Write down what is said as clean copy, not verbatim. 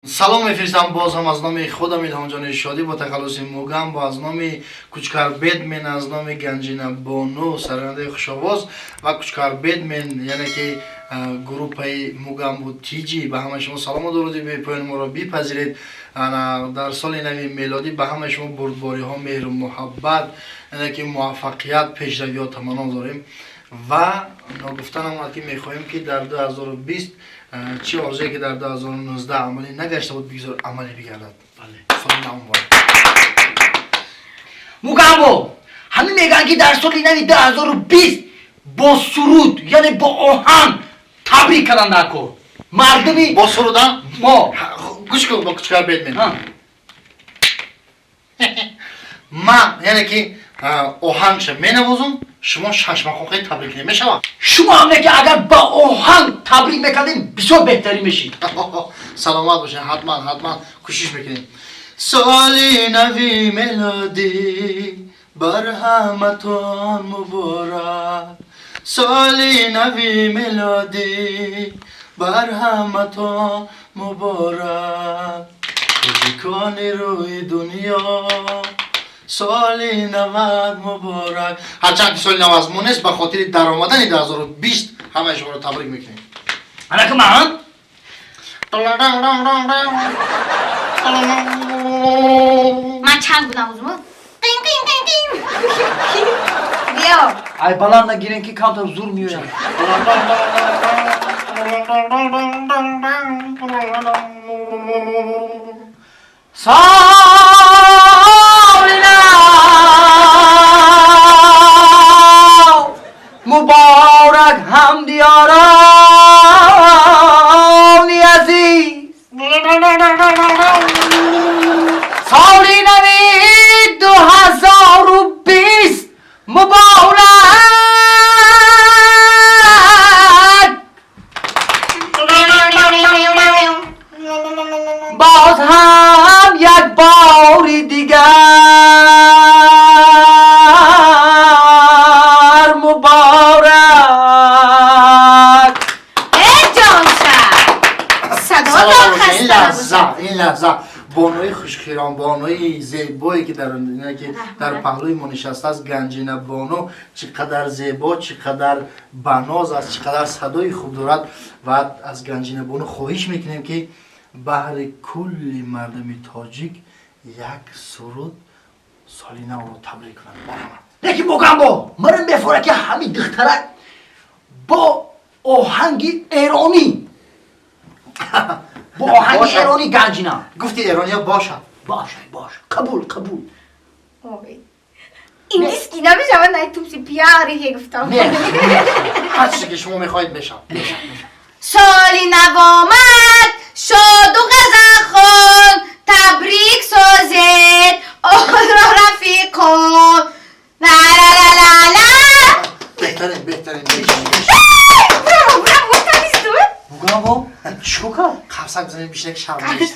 Салом мефиристам боз ҳам аз номи худам, Илҳомҷони Шодӣ бо тахаллуси Мугамбо, аз номи Кучкар Бедмен, аз номи Ганҷина Бону, сарояндаи хушовоз ва Кучкар Бедмен, яъне ки группаи Мугамбо Тиҷи, ба ҳамаи шумо салому дуруди бепоёни моро бипазиред. Дар соли нави мелодӣ ба ҳамаи шумо бурдбориҳо, меҳру муҳаббат, яъне ки муваффақият, пешравиҳо таманно дорем. Ва ногуфта намонад, ки мехоҳем, ки дар 2020 чӣ орзуе, ки дар 2019 амалӣ нагашта буд, бигзор амалӣ бигардад. Соли нав муборак! Мугамбо, ҳамин мегӯянд, ки дар соли нави 2020 бо суруд, яъне бо оҳанг табрик кардан дар кор мардуми Бо суруда. Мо. Гӯш кун, бо Кучкар Бедмен ман, яъне ки оҳангша менавозум, шумо шашмақоқаи табрик кунед, мешавад? Шумо ҳам не, ки агар ба оҳанг табрик мекардем, бисёр беҳтарин мешид. Саломат бошед, ҳатман, ҳатман кӯшиш мекунем. Соли нави мелодӣ бар ҳаматон муборак, соли нави мелодӣ бар ҳаматон муборак, тоҷикони рӯи дунё, соли навад муборак. Ҳарчанд ки соли нав аз мо нест, ба хотири даромадани 2020 ҳамаи шуморо табрик мекунем. Анака ман. Ман чанг будам узму. Қин қин қин қин. Биё. Ай, баланд нагирем, ки камтар зур меояд. Соли нав муборак, ҳамдиёрони азиз, соли нави 2020 муборак, боз ҳам як бори дигар муборак. Э, ҷонша. Садотон ин хаста лаҳза, набошад. Ин лаҳза бонуи хушхирон, бонуи зебое, ки дар ки дар паҳлӯи мо нишастааст, Ганҷина Бону, чӣ қадар зебо, чӣ қадар баноз аст, чӣ қадар садои хуб дорад. Ва аз Ганҷина Бону хоҳиш мекунем, ки баҳри кулли мардуми тоҷик як суруд соли навро табрик кунад. Марҳамат. Лекин, Мугамбо, мара мефора, ки ҳамин духтарак бо оҳанги эронӣ, бо оҳанги Бошад. эронӣ, Ганҷина. Гуфти эрониё, бошад. Бошад, бошад, қабул, қабул. Ой. Индийский намешавад, най тупси пиари ке гуфтам. Не. Ҳар чизе ки шумо мехоҳед, мешавад. Соли нав омад, шоду ғазалхон, табрик созед онро, рафиқон. ла ла ла ла ла. Беҳтарин, беҳтарин, беҳтарин. Браво, браво, тависту. Мугамбо, чико кард? Қавсак бизанед, бишина, ки шарм нест.